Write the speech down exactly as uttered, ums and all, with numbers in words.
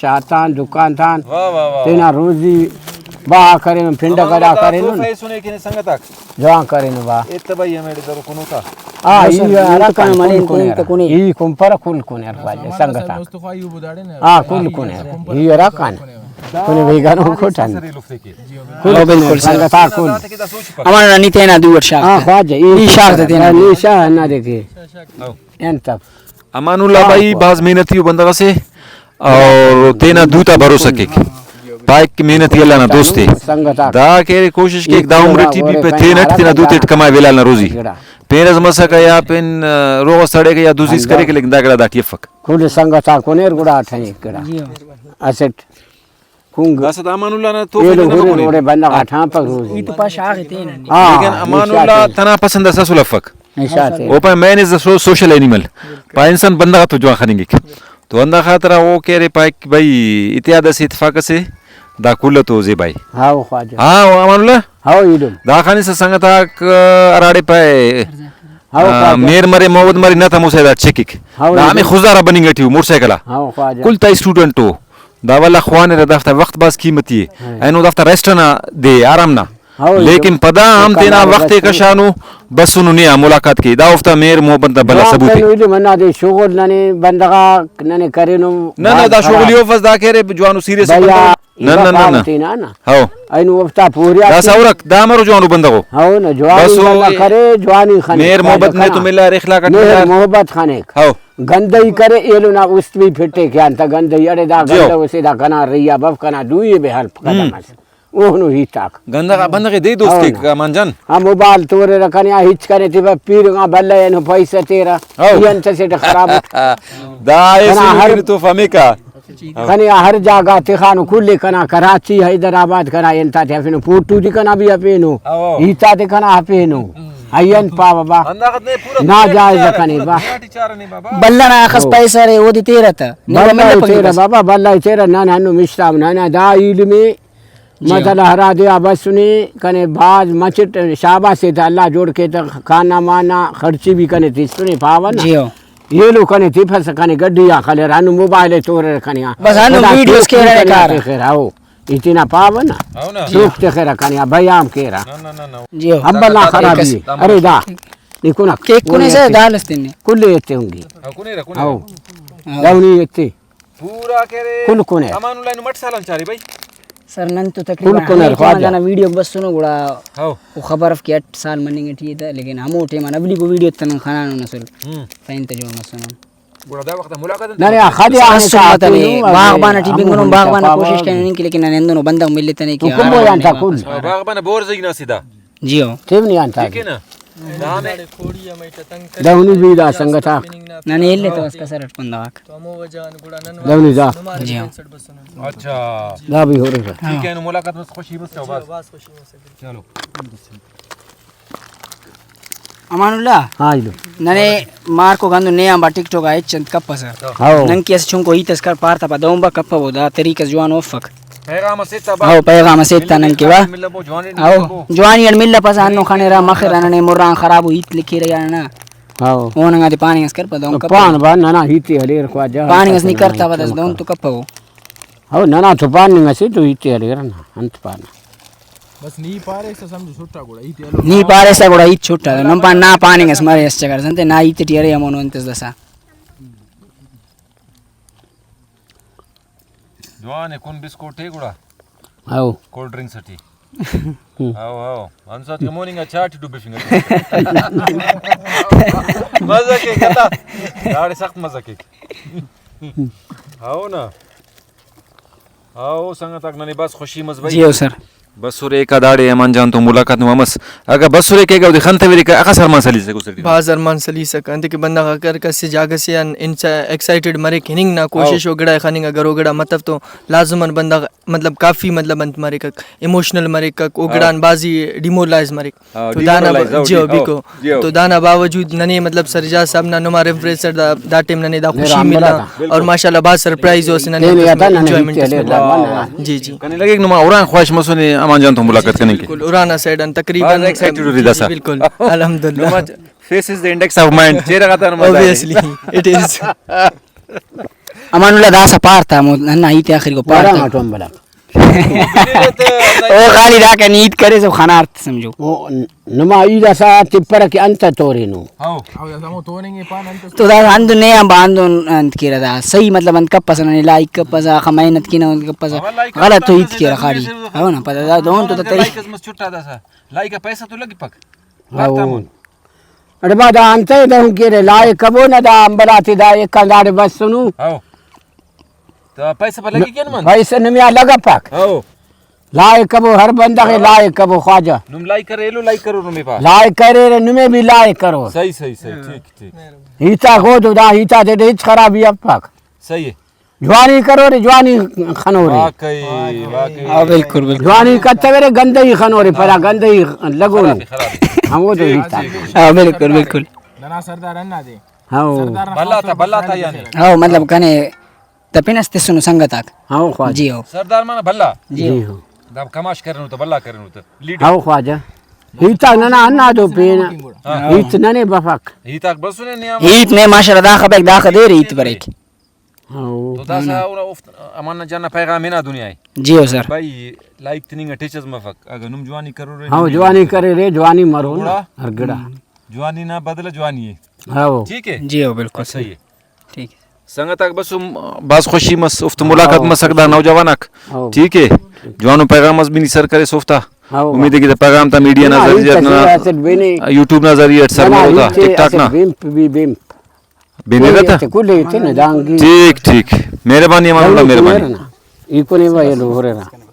شاہ تان، دکان تان، واہ، واہ، واہ، تینا واہ۔ روزی بہا کرینن، پنڈ امان گڑا اللہ کرینن۔ تحفہ ایسنے کنے سنگتاک۔ جوان کرینو با۔ ایت بھائی ہمیڑے درو کنو تا۔ آ، ای ہرا کان کن کنے، ای کمپرہ کل کنے ہر خواجہ سنگتا۔ آ، کل کنے۔ ای ہرا کان کنے بھائی گانو کوٹان۔ کل ہاں، بالکل سر۔ سنگتا کل۔ امان نی تینا دو وٹ شاغ ہاں، تہ۔ خواجہ، ای نی شاغ تہ تینا۔ نی شاغ نہ دیکھے۔ ہاں۔ انت۔ امان اللہ بھائی بھاز محنتی ءُ بندغ اسے اور تینا دوتا بھروسہ کیک، پائک کہ محنتی اللہ نا دوست ءِ۔ دا کہ ارے کوشش کیک دا عمر ٹی بھی پہ تین اٹ تینا دوتے ٹی کمائے حلال نا روزی۔ پین اس مسکہ یا پین، آ، روغ اس تڑیکہ یا دزی اس کریکہ، لیکن دا گڑا داٹی افک۔ کل سنگت آک ہنیر گڑا اٹھنے گڑا۔ اسٹ کنگ۔ داسہ دا امان اللہ نا توفیق ایلو نا ہرن خبرے۔ اوڑے بندغ آ ٹھانپک روزی۔ ای تو پاش آغے تین ہنی۔ ہاں، لیکن امان اللہ تنا پسند اس اسل افک۔ نشاتے۔ او پائے مین از سو-، سوشل اینیمل۔ پائے انسان بندغ آتو جوان خننگک۔ تو ہندا خاطر آ او کہ ارے پائک بھئی اتحاد اسے، اتفاق اسے، دا کل تو زیبائی۔ ہاؤ خواجہ۔ ہاں، او امان اللہ۔ ہاؤ ایلم۔ دا خانسہ سنگت آک، آ، ہراڑے پائے، ہاؤ آ، خواجہ۔ مہر مرے، محبت مرے، نت ہمو سائیڈ آ چکک۔ ہاؤ دا ہمے ایلم۔ خضدار آ بننگ ٹی او، موٹر سائیکل آ۔ ہاؤ خواجہ۔ کل تا اسٹوڈنٹ او۔ دا ولدا خوانرہ، دافتا وقت بھاز قیمتی ءِ۔ ہاں۔ اینو دافتا ریسٹ ئنا دے، آرام نا۔ ہاں، لیکن پدا ہم تینا وخت ءِ کشانو، بسنو نے آ ملاقات کے۔ دا اوفتا مہر محبت نا بھلا ثبوت ءِ۔ ایلم ہندا دے شغل ننے بندغ آک ننے کرینو۔ نہ، نہ، دا شغل ای اوفس دا کہ ارے جوانو سیریس بندغ۔ نہ، نہ، نہ، نہ۔ ہاؤ۔ اینو اوفتا پوریا داسہ ہرک، دا مرو جوانو بندغ او۔ ہاؤ نا، جوانی بس او بندغ کرے، جوانی خنے۔ مہر محبت نے تو ملا، اخلاق اٹ مہر ملا۔ محبت خنیک۔ ہاؤ۔ گندہی کرے، ایلو نا است بھی پھٹے کہ انت گندہی، اڑے دا جیو۔ گندہ اسے دا کنا ریا بف کنا دوئی بے حلپ قدم ہم۔ اس۔ اوہنو ہیتاک۔ گندہ غا بندغ دے دوست ہاؤ کیک نا۔ امان جان۔ ہاں، موبائل توریرہ کنے آ ہچ کنے تیبہ پیرنگا بھلا اینو پیسہ تیرہ۔ ہاؤ۔ ای انت اسیٹ خراب۔ دا اے کنا سنو ہر کنے تو فہمیکا۔ کنے آ ہر جاگہ تخانو کل کنا کراچی، حیدرآباد کنا انت آتے ہفینو، فوٹو تے کنا بھی ہفینو۔ ہاؤ۔ ہیت آتے کنا ہفینو۔ ہم۔ ای انت پاوہ با۔ ہنداخت نے پورا ناجائز دنیا ٹی کنے با۔ دنیا ٹی چارہ نے بابا۔ بھلا نا اخس ہاؤ۔ پیسہ ارے اودے تیرہ تہ۔ نی بھلا بندغ ای پک تیرہ بس۔ بابا، بھلا ای تیرہ، نن ہندن مشتام ننا دا علم ءِ۔ جی۔ مثلا ہرادے آ بسنے کنے بھاز مچٹ شاباس ءِ تہ اللہ جوڑ کے تہ کھانا مانا خرچی بھی کنے تسنے پاوہ نا۔ جی ہو۔ ایلو کنے تپسہ کنے گڈی آ خلر ہندن موبائل ءِ تورہ کنے آ۔ بس ہندن خدا ویڈیوز شوق کیرہ کنے کارہ۔ تخرہ ہو۔ ای تینا پاوہ نا۔ ہو نا۔ شوق تخرہ کنے آ بیام کیرہ۔ نہ، نہ، نہ، نہ۔ جی ہو۔ ہم بھلا خرابی ءِ۔ ارے دا۔ نی کنا۔ کیک کنے سے دال اس تینے۔ کل ایتے ہوں گی۔ ہاں، کنے رہ، کنے رہ۔ ہاؤ۔ ہاں۔ داؤنی ایتے۔ پورا کرے۔ کل کنے۔ امان اللہ نو مٹ سالان چارے بھائی۔ سر نن تو تقریباً کل کنے ہمے ٹائم خواجہ۔ دانا ویڈیو بسنو گڑا ہاؤ۔ او خبر اف کہ اٹ سال مننگ ٹی ءِ تہ، لیکن ہمو ٹائم آن اولیکو ویڈیو تہ نن خنانن اسل۔ ہم۔ پین تہ جوڑ مسنن۔ گڑا دا وخت ملاقات انت ننے آ خدے آ اسل متنے، باغبان ٹی ہمو بنگنن، ہم باغبان نا تپاوہ۔ کوشش کننگ کہ لیکن ننے ہندنو بندغ ملتنے کہ حکم آرام بویان تا کل۔ باغبان بور زینا سیدھا۔ جی ہو۔ تیوہ نی آن تاکہ۔ ٹھیک ہے نا؟ دہنی بھی دا سنگت آک۔ ننے ایلے تو اس کسر اٹ بندغ آک۔ دہنی دا۔ جی ہاں۔ اچھا۔ دا بھی ہو رہا ہے۔ ٹھیک ہے، نو ملاقات مس خوشی مس بس۔ چلو۔ امان اللہ۔ ہاں، ایلو۔ ننے مارکو گندو نے آن با ٹک ٹاک آ ہچ انت کپسہ۔ ہاؤ۔ نن کہ اسہ چنکو ہیت اس کر پار تا پا دہن با کپبو، دا طریقہ اس جوانو افک۔ پیغام اسے تا با۔ ہاؤ، پیغام اسے تا نن کہ با۔ ملبو، جوانی ہاؤ، ملبو۔ جوانی اٹ ملپسہ ہندن خنرہ، مخرہ ننے مران خرابو ہیت لکھیرہ یا ننا۔ ہاؤ۔ اون انگا تے پاننگ اس کر پا دہن کپبو۔ پان با ننا ہیتے ہلیر خواجہ۔ پاننگ اس نی کرتا پا دس دہن تو کپبو۔ ہاؤ، ننا تو پاننگ اسے تو ہیتے ہلیر نا، انت پانہ۔ بس نی پاریسہ سمجھو چھٹا گڑا ہیت ایلو نی نا۔ پاریسہ گڑا ہیت چھٹا۔ نم پان نا پاننگ اس مرے اس چکر سنتے نا ہیت ٹی ارے ہمونو انت اس دسا۔ جوان ہے، کن بسکوٹ ہے گڑا۔ ہاؤ۔ کولڈ ڈرنکس ٹی۔ ہاؤ، ہاؤ۔ انسات کہ موننگ آ چاہ ٹی ڈبفنگ ٹی۔ مزہ کے کتا۔ داڑے سخت مزہ کے۔ ہاؤ نا۔ ہاؤ سنگت آک ننے بس خوشی مس بھائی۔ جی ہو سر۔ بسر ایکا داڑے امان جان تو ملاقات نما مس۔ اگہ بسر ایکا اودے خنتویرے کہ اخس ارمان سلیسہ گسر ٹی۔ بھاز ارمان سلیسہ۔ انتئے کہ بندغ اگر کسہ جاگہ سے آن انچا ایکسائٹڈ مریک ہننگ نا کوشش ہاؤ۔ و گڑا ئے خننگ اگر او گڑا متو تو لازماً بندغ مطلب کافی مطلب انت مریکک، ایموشنل مریکک، او ہاؤ۔ گڑان بھازی ڈیمورلائز مریک۔ ہاں، تو دانا ڈیمورلائز، ہاں، جی ہو، ڈی-، ہاں، بالکل۔ جی ہو۔ تو دانا باوجود ننے مطلب سرجاز صاحب نا نما ریفریسر دا، دا ٹائم ننے دا خوشی ملا۔ بالکل۔ اور ماشاءاللہ بھاز سرپرائز اس ننے تینے آتا ننے انجوائمنٹ اس ہیتے ملا۔ ہلیر دا۔ جی، جی۔ کنے لگیک نما اران خواہش مسنے امان جان تو ملاقات کننگ کے۔ بالکل، اران سائیڈ آن تقریباً بھاز ایکسائٹڈ ہو رہی دا سا۔ بالکل، الحمدللہ۔ نما face is the index of mind, چہرہ غاتا نما ظاہر ہے۔ Obviously, it is. امان اللہ داسہ پار تا، ہمو ہندا ہیت آخر کو پار تا۔ ورنہ تو ہم بھلا۔ او خالی داکان ہیت کریس و خنار تے سمجھو۔ او نما عید آ سا تپرہ کہ انت تورینو۔ ہاؤ۔ تو دا ہندن نے آن با ہندن انت کیرہ، دا صحیح مطلب انت کپسہ، ننے لائک کپسہ، آخا محنت کینہ انت کپسہ، غلط تو ہیت کیرہ خالی۔ ہاؤ نا، پدا دا دہن تو دا تری۔ لائک آ پیسہ تو لگپک۔ ہاؤ۔ اڑے با دا انتئے دہن کیرہ، لائک کبو نا دا امبل آتے دا ایکان داڑے بسنو۔ ہاؤ۔ تو پیسہ پہ لگی کین من؟ پیسہ نمے آ لگپک۔ ہاؤ۔ لائک کبو ہر بندغ ئے، لائک کبو خواجہ۔ نم لائک کرے ایلو لائک کرو نمے پا۔ لائک کریرے نمے بھی لائک کرو۔ صحیح، صحیح، صحیح، ٹھیک، ٹھیک۔ ہیتا گودو دا ہیتا دے دے ہچ خرابی افک۔ صحیح ہے۔ جوانی کرورے، جوانی خنورے۔ واقعی، واقعی۔ ہاں، بالکل، بالکل۔ جوانی کتویرے، گندہی خنورے، پدا گندہی لگونے۔ خرابی، خرابی۔ ہمودے ہیتا۔ ہاں، بالکل، بالکل۔ ننا سردار ہندا دے۔ ہاں۔ سردار نا بھلا تا، خاطر بھلا تا یعنی۔ ہاں، مطلب کنے تپن اس تسنو سنگت آک۔ ہاں، خواجہ۔ جی ہو۔ سردار مانا بھلا۔ جی جی ہو۔ ہو۔ دا کماش کرنو تو بھلا کرنو تو لیڈر۔ ہاں، خواجہ۔ ہیتا ننا ہندا دو پین۔ ہاں۔ ہیت ننے بفک۔ ہیت آک بسنے نیام۔ ہیت نے ماشاءاللہ دا خبر دا خدیر ہیت بریک۔ ہاں۔ تو داسہ اونا اوفت امان جان نا پیغام ہنا دنیا ءِ۔ جی ہو سر۔ بھائی لائک تننگ ٹچ اس مفک، اگہ نم جوانی کرورے ہاں، نم جوانی جوانی کرورے۔ کریرے، جوانی مرون گڑا؟ ہر گڑا۔ ہم۔ جوانی نا بدلہ جوانی ءِ۔ ہاؤ۔ ٹھیک ہے؟ جی ہو، بالکل صحیح۔ صحیح ہے۔ ٹھیک ہے۔ سنگت آک بس بھاز خوشی مس، اوفتا ملاقات ہاؤ، مسک دا خوشی۔ نوجوان آک۔ ہاؤ۔ ٹھیک ہے؟ جوانو پیغام اس بھی نی سر کریس اوفتا۔ ہاؤ۔ امید ہے کہ دا پیغام تا میڈیا نا نہ، ذریعہ ہیت اس اسہ نے، اسٹ بنے۔ یوٹیوب نا ذریعہ اٹ سر نہ، نہ، مرو تا، ہیت ٹک ٹاک اسٹ نا۔ بیم پہ بی بیم۔ بنیرہ تہ؟ کل ایتنہ دانگی۔ ٹھیک، ٹھیک۔ مہربانی امان اللہ، مہربانی۔ ای کنے و ایلو ہرے نا۔